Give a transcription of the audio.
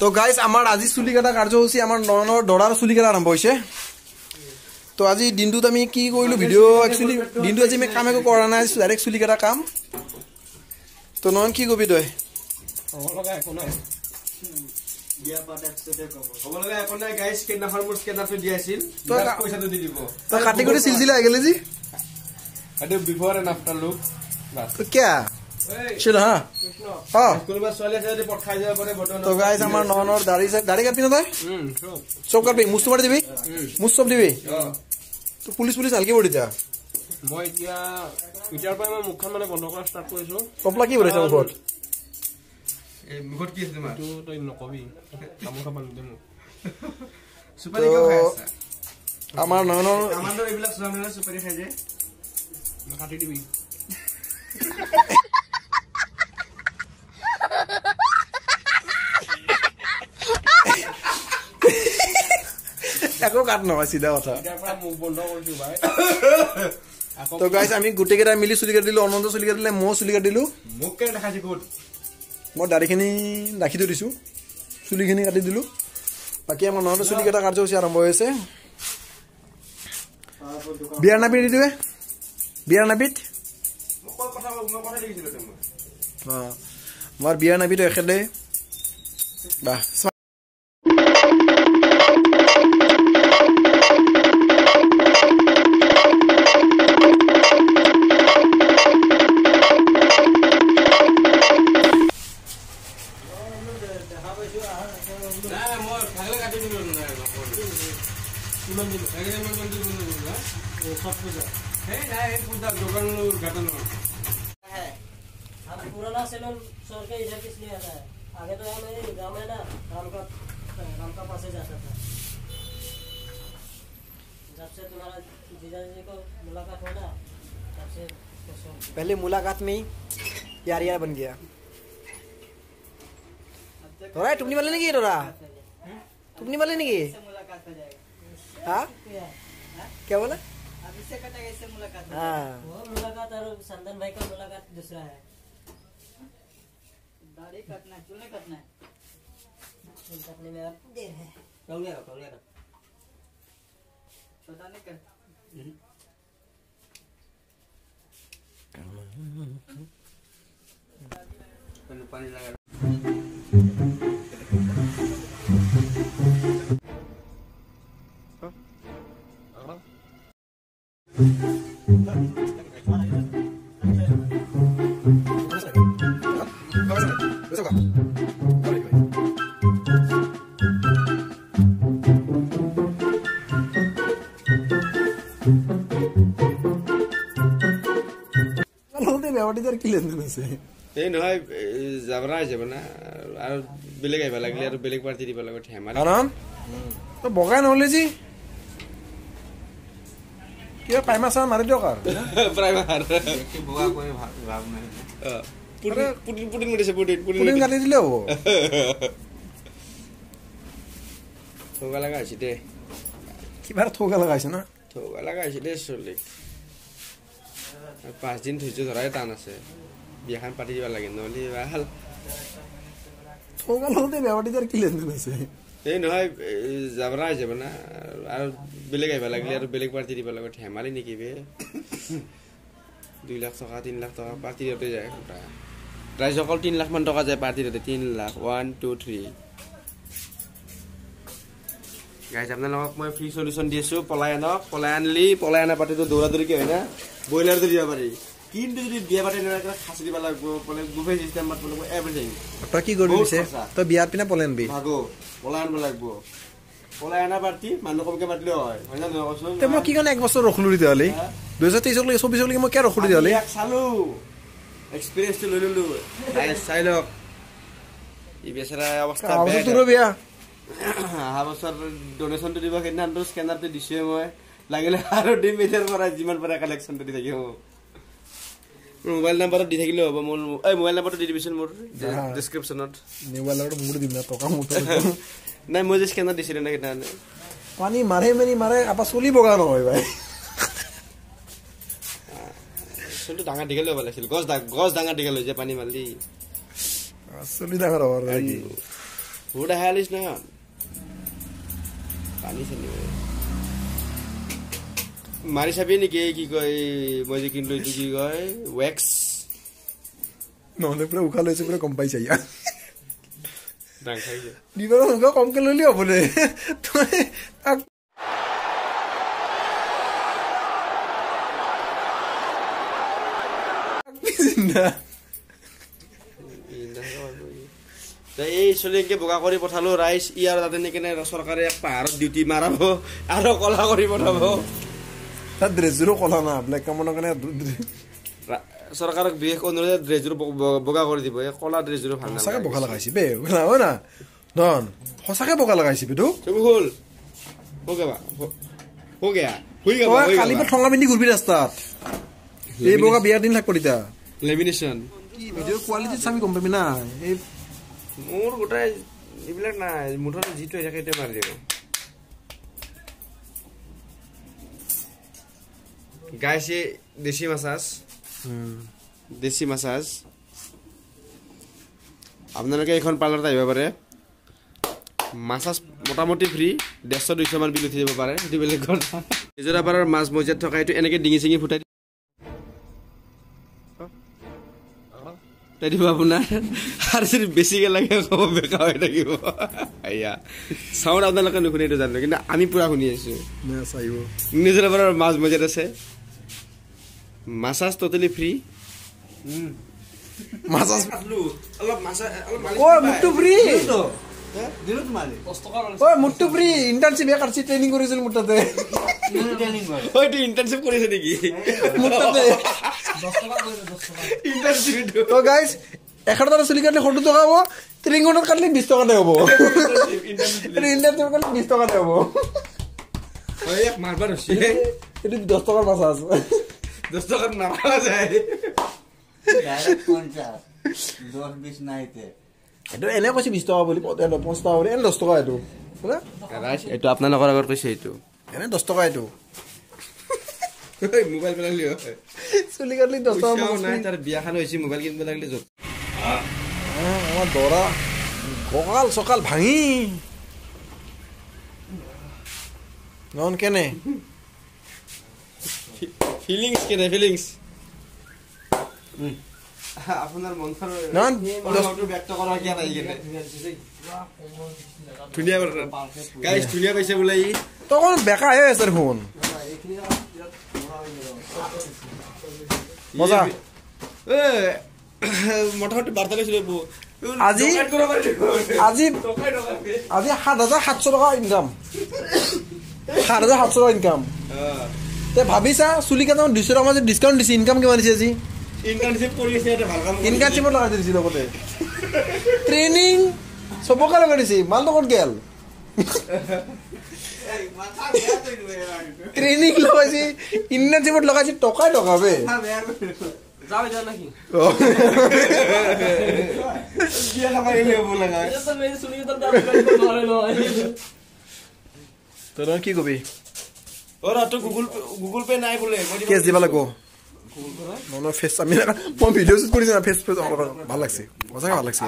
তো গাইজ আমাৰ আজি চুলি কটা কাৰ্যসূচী আমাৰ নয়নৰ দৰাৰ চুলি কটা আৰম্ভ হৈছে। তো আজি দিনটোত আমি কি কৰিলোঁ ভিডিঅ' একচুৱেলি দিনটো আজি আমি কাম একো কৰা নাই, ডাইৰেক্ট চুলি কটা কাম। তো নয়ন কি কবি তই? তই কাটি কুটি চিলচিলা আহি গ'লি যি কিয়া? তো গাইজ আমাৰ নয়নৰ দাড়ি দাড়ি কাটবি না তই? চব কাটবি, মুচ মাৰি দিবি, মুচ চব দিবি। তো পুলিচ পুলিচ ভালকে পঢ়ি যা। মই এতিয়া এতিয়াৰ পৰা মই মুখখন মানে বন্ধ কৰা ষ্টাৰ্ট কৰিছো। টপলা কি ভৰাইছা মুখত? মুখত কি আছে তোমাৰ? তই নকবি, তামোল খাব নিদিয়ে মোক। চুপাৰি কিয় খাই আছা? আমাৰ নয়নৰ আমাৰ এইবিলাক চোৱা মানে চুপাৰি খাই যে কাটি দিবি। একো কাট নহয়, চিধা কথা। তো গাইজ আমি গোটেইকেইটা মিলি চুলি কাটিলো, অনন্ত চুলি কাটিলে, ময়ো চুলি কাটিলো। মই দাড়িখিনি ৰাখি থৈ দিছোঁ, চুলিখিনি কাটি দিলোঁ। বাকী আমাৰ নয়নৰ চুলি কটা কাৰ্যসূচী আৰম্ভ হৈছে। বিয়াৰ নাপিত দিদিৱে, বিয়াৰ নাপিত, অঁ আমাৰ বিয়াৰ নাপিত এখেতে। বাহ, पुराना सैलून छोड़ के इधर किस लिए आता है? आगे तो हमें गाँव में ना राम का पास ही जाता था। जब से तुम्हारा जीजा जी को मुलाकात हुआ ना, तब से पहले मुलाकात में ही यार यार बन गया। तोरा टुकनी वाले नहीं तोरा टुकनी वाले नहीं? हाँ क्या बोला? अब इससे कटेगा, इससे मुलाकात। हाँ वो मुलाकात और संदन भाई का मुलाकात दूसरा है। दाढ़ी काटना है, चूल नहीं काटना है। चूल काटने में अब देर है। कौन छोटा नहीं कर। पानी लगा। এই নহয় জাবৰা যাব না আৰু বেলেগ আহিব লাগিলে আৰু বেলেগ পাৰ্টি দিব লাগিব। ধেমালি তই বগাই নহ'লে যি কিবা প্ৰাইমাৰ চাইমাৰ মাৰি দিয়ক আৰু। প্ৰাইমাৰ পুটিন কাটি দিলে হ'ব। থোকা লগা হৈছে দে, কিবা থোকা লগা হৈছে না? থোকা লগা হৈছে দে চলি। 5 দিন ধৈৰ্য ধৰাই টান আছে, বিয়াখন পাতি দিব লাগে নহ'লে ভাল। থোকা লগতে বিয়া পাতি কি লেনদেন আছে? এই নহয় জাবৰা যাব না আৰু বেলেগ আহিব লাগিলে আৰু বেলেগ পাৰ্টি দিব লাগিব। ধেমালি নেকি বে? 2 লাখ টকা 3 লাখ টকা পাৰ্টি দিওঁতে যায়। ৰাইজসকল 3 লাখ মান টকা যায় পাৰ্টি দিওঁতে। 3 লাখ 1 2 3। গাইজ আপোনালোকক মই ফ্ৰী চলিউশ্যন দি আছোঁ। পলাই আনক, পলাই আনলি পলাই অনা পাৰ্টিটো দৌৰা দৌৰিকৈ হয় না, ব্ৰইলাৰটো দিব পাৰি। কিন্তু যদি বিয়া পাতি নোৱাৰে খাচী দিব লাগিব, বুফে চিষ্টেম মাতিব লাগিব, এভৰিথিং। তই কি কৰিবি পিছে? তই বিয়াৰ পিনে পলাই আনবি? ভাগো পলাই আনিব লাগিব। পলাই অনা পাৰ্টি মানুহ কমকৈ মাতিলেও হয়, হয় না নহয় কচোন? মই কি কাৰণে 1 বছৰ ৰখলো তেতিয়াহ'লে? 2023লৈকে 24লৈকে মই কিয় ৰখলো তেতিয়াহ'লে? চালো, এক্সপিৰিয়েঞ্চটো লৈ ললো। চাই লওক ই বেচেৰা অৱস্থা বেয়া। তোৰো বিয়া অহা বছৰ ডনেশ্যনটো দিব, সেইদিনাখনতো স্কেনাৰটো দিছোৱে মই, লাগিলে আৰু দিম। এতিয়াৰ পৰা যিমান পাৰে কালেকশ্যনটো দি থাকিব। মোৰ মোবাইল নাম্বাৰটো দি থাকিলেও হ'ব। মোৰ এই মোবাইল নাম্বাৰটো দি দিবিচোন মোৰ ডিছক্ৰিপশ্যনত। মোবাইল নাম্বাৰটো মোৰ দিম না, টকা মোৰ নাই। মই যে স্কেনাৰ দিছিলোঁ না সেইদিনাখন। পানী মাৰে মাৰি মাৰে আপা চলি বগা নহয় ভাই। চুলিটো ডাঙৰ দীঘল হ'ব লাগিছিল, গছ গছ ডাঙৰ দীঘল হৈ যায় পানী মাৰিলি। চুলি ডাঙৰ হ'ব। Who the hell is Nayan? পানী চানি মাৰি চাবি নেকি? কি কয়, মই যে কিনিলো এইটো কি কয়, ৱেক্স। নহ'লে পুৰা উশাহ লৈছে, পুৰা গম পাইছে। ইয়াত দিবাৰ উশাহ কমকে ল'লি হ'ব দে। তই তাক এই চলি বগা কৰি পঠালো ৰাইজ। ইয়াৰ তাতে নেকি চৰকাৰে এক পাহাৰত ডিউটি মাৰাব আৰু কলা কৰি পঠাব। তাত ড্ৰেছযোৰো কলা না, ব্লেক কামনৰ কাৰণে চৰকাৰক বিশেষ অনুৰোধ, ড্ৰেছযোৰ বগা কৰি দিব। এই কলা ড্ৰেছযোৰো ভাল সঁচাকে বগা লগাইছে বে, হয় না? নন সঁচাকে বগা লগাইছে বে তোক। হ'ল তই কালি পৰা ঠঙা পিন্ধি ঘূৰিবি ৰাস্তাত। এই বগা বিয়াৰ দিন থাকব তেতিয়া। লেমিনেশ্যন কি ভিডিঅ'ৰ কোৱালিটি চাবি, গম পাবি না। এই মোৰ গোটেই এইবিলাক নাই, মুঠতে যিটো হৈ থাকে সেইটোৱে মাৰি দিব। গাইছে দেশী মাছাজ, দেশী মাছাজ। আপোনালোকে এইখন পাৰ্লাৰত আহিব পাৰে। মাছাজ মোটামুটি ফ্ৰী, 150 200 মান বিল উঠি যাব পাৰে, সেইটো বেলেগ কথা। নিজৰাপাৰৰ মাছ মজিয়াত থকা এইটো এনেকৈ ডিঙি চিঙি ফুটাই দিব আপোনাৰ। আৰু যদি বেছিকৈ লাগে ক'ব, বেকা হৈ থাকিব। এয়া চাউণ্ড আপোনালোকে নুশুনে এইটো জানো, কিন্তু আমি পূৰা শুনি আছোঁ। নিজৰাপাৰৰ মাছ মজিয়াত আছে, মাছাজ ট'টেলি ফ্ৰী। মাছাজ মোৰটো ফ্ৰী। ইণ্টাৰ্ণশ্বিপ কাটছি, ট্ৰেইনিং কৰিছিল মোৰ তাতে। ইণ্টাৰ্ণশ্বিপ কৰিছে নেকি মোৰ তাতে? তো গাইজ, 100 টকা চুলি কাটিলে 70 টকা হ'ব, 3 ঘণ্টাত কাটিলে 20 টকাতে হ'ব। ইণ্টাৰ্ণশ্বিপ কাটিলে 20 টকাতে হ'ব। এইটো 10 টকাৰ মাছাজ, 10 টকাত নাপা যায়। এইটো এনে কৈছে 20 টকা বুলি, 50 টকা বুলি, এনে 10 টকা এইটো। এইটো আপোনালোকৰ আগত কৈছে, এইটো এনে 10 টকা। এইটো মোবাইল পেলালি চুলি কাটলি 10 টকা নাই, তাৰ বিয়াখন হৈছে, মোবাইল কিনিব লাগিলে য'ত। আমাৰ দৰা কঁকাল চকাল ভাঙি নন কেনে ফিলিংছ, কেনে ফিলিংছ আপোনাৰ মনৰ ব্যক্ত কৰা কিয় নাই? কেনে ধুনীয়া গাইজ, ধুনীয়া পাইছে বোলে ই। তখন বেকা হৈ আছে দেখোন। মজা। মোটামুটি বাৰ্তা লৈছিলো আজি আজি আজি 7,700 টকা ইনকাম, 7,700 টকা ইনকাম। তে ভাবিছা চুলি কাটা 200 টকা মাজত ডিছকাউণ্ট দিছে, ইনকাম কিমান দিছে আজি? ইণ্টাৰ্ণশ্বিপ কৰি আছে, এটা ভাল কাম। ইণ্টাৰ্ণশ্বিপত লগাই দিছে, লগতে ট্ৰেইনিং চবকে লগাই দিছে। মালটো ক'ত গেল? ট্ৰেইনিং লগাইছে, ইণ্টাৰ্ণশ্বিপত লগাইছে, টকাই টকা বে। তই কি কবি? গুগল পে নাই বোলে, কেছ দিব লাগিব। নহয় ফেচ আমি মই ভিডিঅ' শ্বুট কৰিছোঁ না, ফেচ ফেচ ভাল লাগছে, সঁচাকৈ ভাল লাগছে।